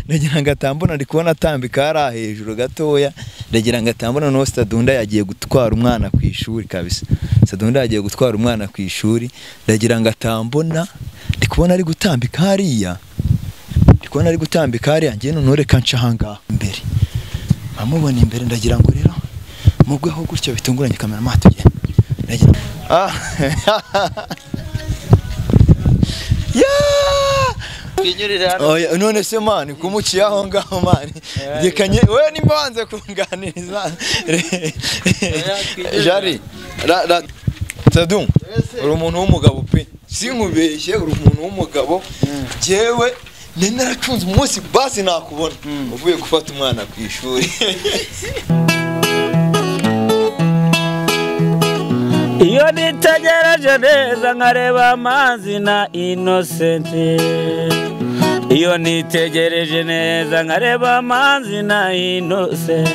Ndagira ngo atambona, ndi kubona atambika hariya hejuru gatoya. Ndagira ngo atambona no Sadunda yagiye gutwara umwana ku ishuri kabisa. Sadunda yagiye gutwara umwana ku ishuri. Ndagira ngo atambona, ndi kubona ari gutambika hariya. Ndi kubona ari gutambika hariya, ngiye none reka nca ahangaha imbere. Amubona imbere, ndagira ngo rero mugweho gutyo bitunguranye. Cameraman tugende. Ndagira yeah! Oya, none se man kumuciye aho ngaho man, reka we nimba wanze kunganiriza Jari ra Sadu, uri umuntu w'umugabo pe, sinkubeshye, uri umuntu w'umugabo. Jewe naracunze umunsi basi nakubona uvuye gufata umwana ku ishuri. Iyo nitegereje neza nkareba amazi na Innocent, iyo nitegereje neza nkareba amazi na Innocent,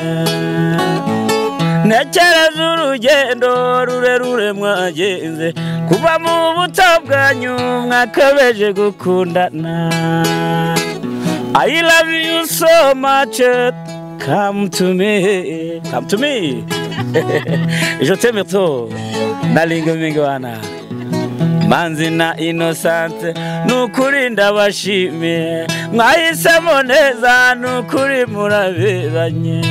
ntekereza urugendo rurerure mwagenze kuva mu buto bwanyu mwakabeje gukundana. I love you so much, come to me, come to me. Je t'aime trop, nalinga mingwana Manzi na Innocent, nukuri ndabashimiye, mwahisemo neza nukuri muraberanye.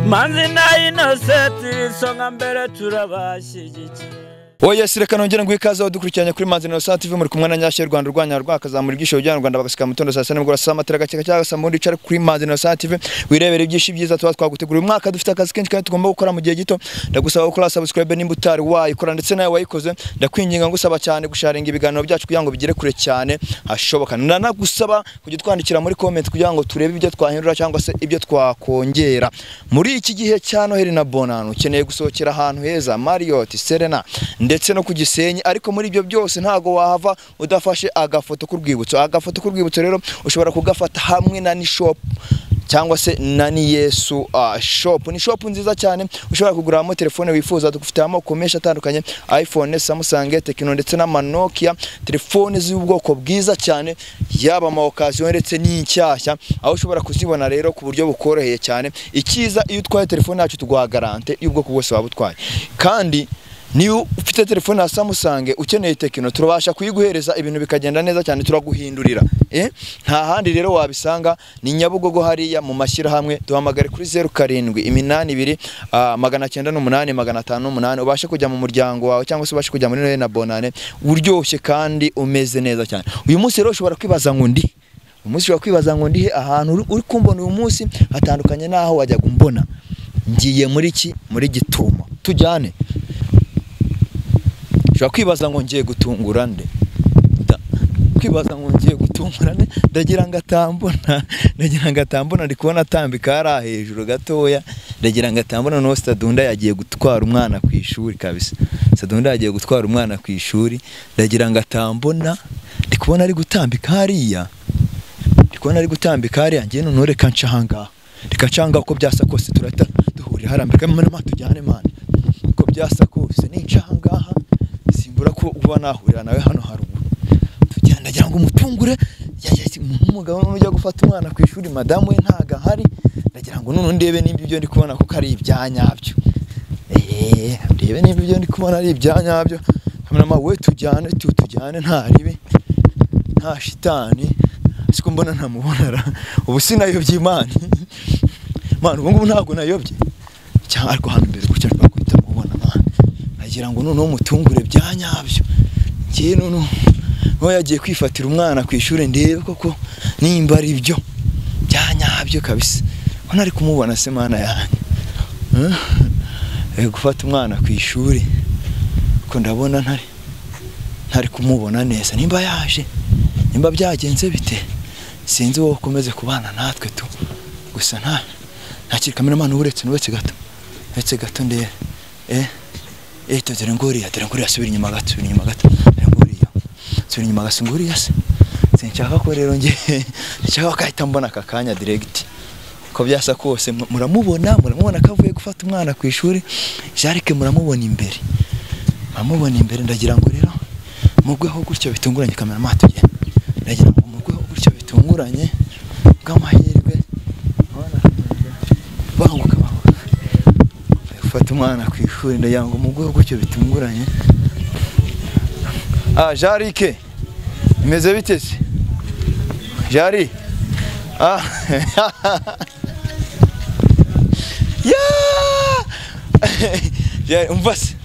Manzi na Innocent, isonga mbere turabashyigikiye. Oya reka nongere ngo ikaze aho dukurikiranye kuri Manzi Innocent TV, muri kumwe na Nyashye Rwanda urwanya rwakazamura ibyisho by'u Rwanda bagasika mutondo saa 7 nimugoroba saa matera gake cyangwa saa mundi. Icara kuri Manzi Innocent TV wirebera ibyinshi byiza tuba twagutegura. Uyu mwaka dufite akazi kenshi kandi tugomba gukora mu gihe gito. Ndagusaba gukora subscribe nimba utari wayikora, ndetse nawe wayikoze ndakwinginga ngusaba cyane gusharinga ibiganiro byacu kugira ngo bigere kure cyane hashoboka. Ndanagusaba kujya twandikira muri comment kugira ngo turebe ibyo twahindura cyangwa se ibyo twakongera. Muri iki gihe cya Noheli na Bonane ukeneye gusohokera ahantu heza, Marriott, Serena ndetse no ku Gisenyi, ariko muri ibyo byose ntago wahava udafashe agafoto k'urwibutso. Agafoto k'urwibutso rero ushobora kugafata hamwe na Ni Shop cyangwa se na Ni Yesu Shop. Ni shop nziza cyane ushobora kuguramo telefone wifuza. Dufite amoko menshi atandukanye, iPhone, Samsung, Tecno ndetse n'ama Nokia, telefone z'ubwoko bwiza cyane, yaba ama occasion ndetse n'inshyashya, aho ushobora kuzibona rero ku buryo bukoroheye cyane. Ikiza iyo utwaye telefone yacu tuguha garantie y'ubwoko bwose waba utwaye, kandi niyo ufite telefone ya Samsung ukeneye Tecno turabasha kuyiguhereza ibintu bikagenda neza cyane, turaguhindurira. Nta handi rero wabisanga, ni Nyabugogo hariya mu mashyirahamwe. Duhamagare kuri 0782 908 508 ubashe kujya mu muryango wawe cyangwa se ubashe kujya muri Noheli na Bonane uryoshye kandi umeze neza cyane. Uyu munsi rero ushobora kwibaza ngo ndi uyu munsi, ushobora kwibaza ngo ndihe ahantu uri kumbona uyu munsi hatandukanye n'aho wajyaga umbona. Ngiye muri ki? Muri gitumo, tujyane. Ushobora kwibaza ngo ngiye gutungura nde? Kwibaza ngo ngiye gutungura nde? Ndagira ngo atambona, ndagira ngo atambona, ndi kubona atambika hariya hejuru gatoya. Ndagira ngo atambona no Sadunda yagiye gutwara umwana ku ishuri kabisa. Sadunda yagiye gutwara umwana ku ishuri. Ndagira ngo atambona, ndi kubona ari gutambika hariya. Ndi kubona ari gutambika hariya, ngiye none reka nca ahangaha. Reka nca ahangaha uko byasa kose turahita duhurira harambika mama tujyane man. Uko byasa kose ninca ahangaha simbura ko uba nahurira nawe hano haruguru. Tujyana, ndagira ngo umutungure umugabo nujya gufata umwana ku ishuri madamu we ntago ahari. Ndagira ngo none ndebe nimba ibyo ndi kubona kuko ari ibyanyabyo. Ndebe nimba ibyo ndi kubona ari ibyanyabyo. Cameraman we tujyane, tujyane nta ribi nta shitani. Siko mbona ntamubona ubu sinayobye Imana. Man ubu ngubu ntago nayobye cyangwa ariko hano imbere gutya nshobora mubona man. Nagira ngo noneho mutungure byanyabyo. Ngiye noneho aho yagiye kwifatira umwana ku ishuri ndebe koko nimba ari byo byanyabyo kabisa. Ko nari kumubona se mana yanjye. Gufata umwana ku ishuri ko ndabona ntari kumubona neza, nimba yaje nimba byagenze bite sinzi. Wowe ukomeze kubana natwe tu gusa nta ntakiri. Cameraman uretse n'uretse gato, uretse gato ndebe. Dore nguriya, dore nguriya, subira inyuma gato, subira inyuma gato, dore nguriya, subira inyuma gato, nguriya se. Sinshaka ko rero nge nshaka ko ahita mbona aka kanya direct. Ko byasa kose muramubona, muramubona kavuye gufata umwana ku ishuri. Jarike muramubona imbere, muramubona imbere. Ndagira ngo rero mugweho gutyo bitunguranye. Cameraman tugende. Ndagira ngo mugweho gutyo bitunguranye. bitunguranye bw'amahirwe banguka banguka gufata umwana ku ishuri ndagira ngo umugore gutyo bitunguranye. Ah Jarike imeze bite se Jari? Ah ya Jari umva se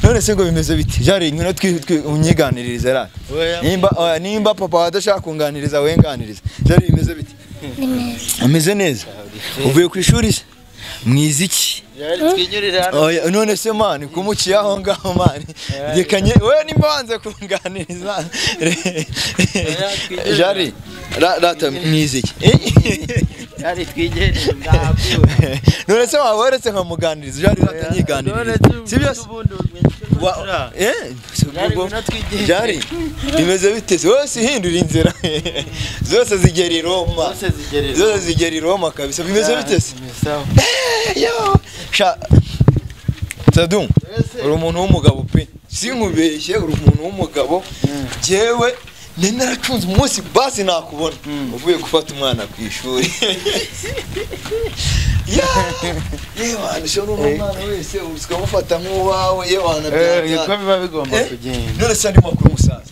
none se ngo bimeze bite Jari ngwino twi unyiganirize ra nimba nimba papa adashaka kunganiriza wenganiriza Jari bimeze bite? Ameze neza. Uvuye ku ishuri se mwiziki Oya none se man kumuciye aho ngaho man gekanye we nimba wanze kunganiriza Jari rata mwiziki Jari twigerere ndakura none se waboretse nkamuganiriza Jari rata nyiganiriza sibyo Jari bimeze bite se wose hindura inzira zose zigera i Roma zose zigera i Roma kabisa bimeze bite se yo sha Sadum uri umuntu w'umugabo pe sinkubeshye uri umuntu w'umugabo jewe naracunze umunsi basi nakubona uvuye gufata umwana ku ishuri ya yewe shoro umwana wese ukamufata nk'uwawe yewe niko biba bigomba kugenda. None se ndimo kuri umusaza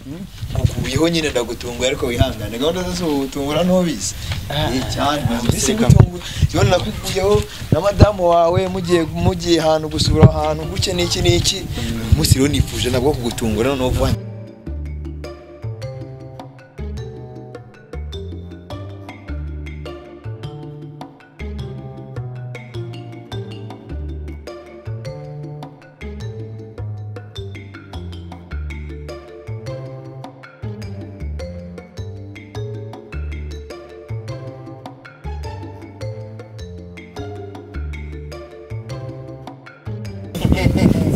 ngukuyeho nyine ndagutunguye ariko wihangane gahunda zose ubutungura ntubizi cyane mbese gutungura yewe nakukuyeho na madamu wawe mugiye ahantu gusura ahantu guke n'iki n'iki umunsi rero nifuje nabwo kugutungura noneho vuba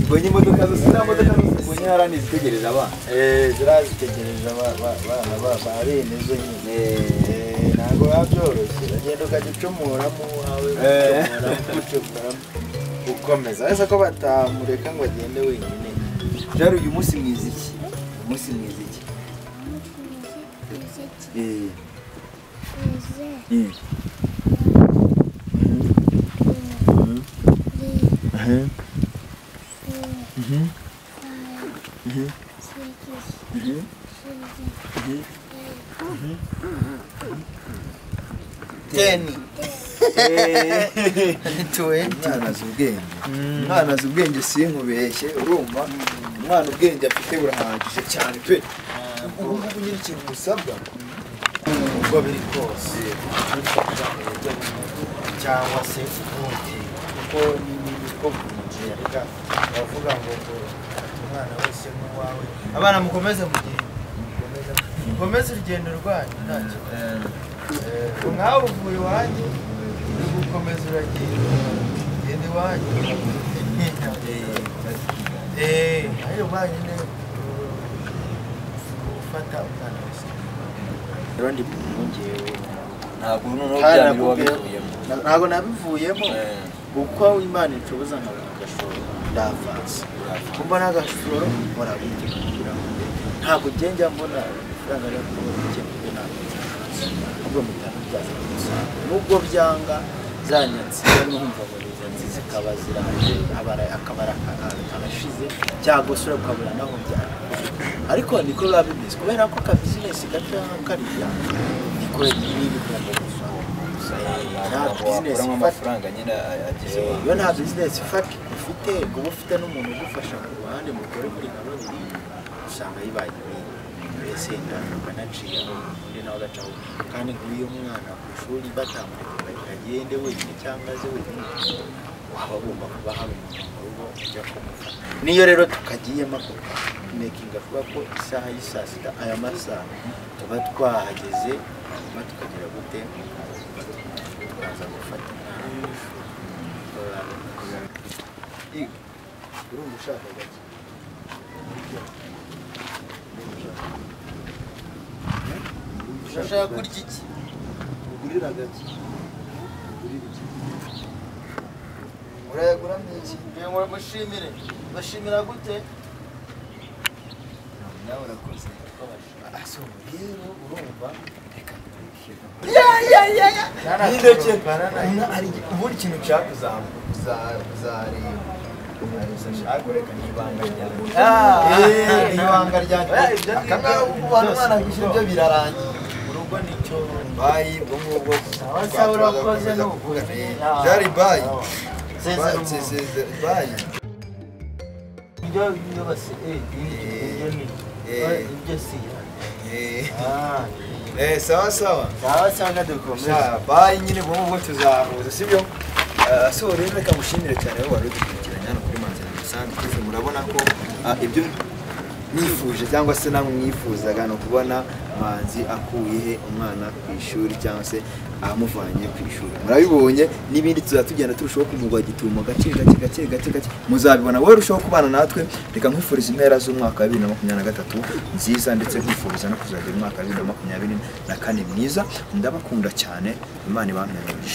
Mbonye imodoka zose nta modoka zose mbonye harani zitegereza abana zirazitegereza abana ba bene zo nyine ntabwo biba byoroshye uragenda ukajya ucumuramo uwawe ucumuramo ukomeza ese ko batamureka ngo agende wenyine. Jari uyu munsi mwiza iki? Umunsi mwiza iki? Umwana azi ubwenge umwana azi ubwenge sinkubeshye urumva umwana ubwenge afite burahagije cyane pe ubu ngubu nyine ikintu musabwa uko biri kose cyangwa se ubundi kuko niko reka bavuga ngo umwana wese n'uwawe abana mukomeze mugende mukomeze urugendo rwanyu nta kibazo nkawe uvuye iwanyu uri gukomeza uragenda genda iwanyu ariko wenyine ufata umwana wese rero ndi ngewe ntabwo noneho byari wabivuyemo ntabwo nabivuyemo uko Imana inshoboza nkabona agashoro ndavansa kumba n'agashoro nkora gutya kugira ngo ntabwo njya mbona amafaranga yo kubona icyemezo ntabwo ahubwo mutanabyaza umusaruro nubwo byanga zanyatsi numva ngo nizanzi zikaba ziraje akabara karashize cyangwa se ukabura naho byara ariko niko biba bimeze kubera ko ka business gato kariya niko n'ibigomba gusa nta business amafaranga nyine agize iyo nta business ufite uba ufite n'umuntu ugufasha ku ruhande mukore muri nka babiri usanga yibaye ibindi mbese ukanaciyeho undi nawe agacaho kandi nk'uyu mwana ku ishuri batamureka ngo agende wenyine cyangwa aze wenyine waba agomba kuba hari umuntu mu rugo ujya kumufata niyo rero tukagiyemo ako mekinga avuga ko isaha y'i saa sita aya masaha tuba twahageze hanyuma tukagera gute tukaza gufata umwana ku ishuri. Urumva ushaka gake Ushaka kurya iki? Ugurira gake ugurira iki? Urayagura iki? Ngo mushimire. Bashimira gute? Nawe urakoze. Aso rero urumva reka Nindeke ubundi ikintu nshaka kuzareba ariko reka ni ibanga ryanjye. Ni ibanga ryanjye. Akamaro ko kubana umwana ku ishuri byo birarangiye. Urugo nicyo. Bayi ubwo ngubwo. Sawa, urakoze ni ukuri. Jari bayi. Sezera umuntu. Bayi. Ibyo ibyo basi ibyo ni ibyo si. Sawa sawa. Sawa sawa dukomeze. Bayi nyine ubwo ngubwo tuzahuza sibyo? So rero reka mushimire cyane wowe wari udukurikiranye hano kuri Manzi Innocent TV. Murabona ko ibyo nifuje cyangwa se namwe mwifuzaga ni ukubona Manzi akuye he umwana ku ishuri cyangwa se amuvanye ku ishuri. Murabibonye n'ibindi tuzajya tugenda turushaho kumugwa gitumo gake gake gake gake gake, muzabibona. Wowe urushaho kubana natwe. Reka nkwifuriza impera z'umwaka wa 2023 nziza, ndetse nkwifuriza no kuzagira umwaka wa 2024 mwiza. Ndabakunda cyane, Imana ibampere umugisha.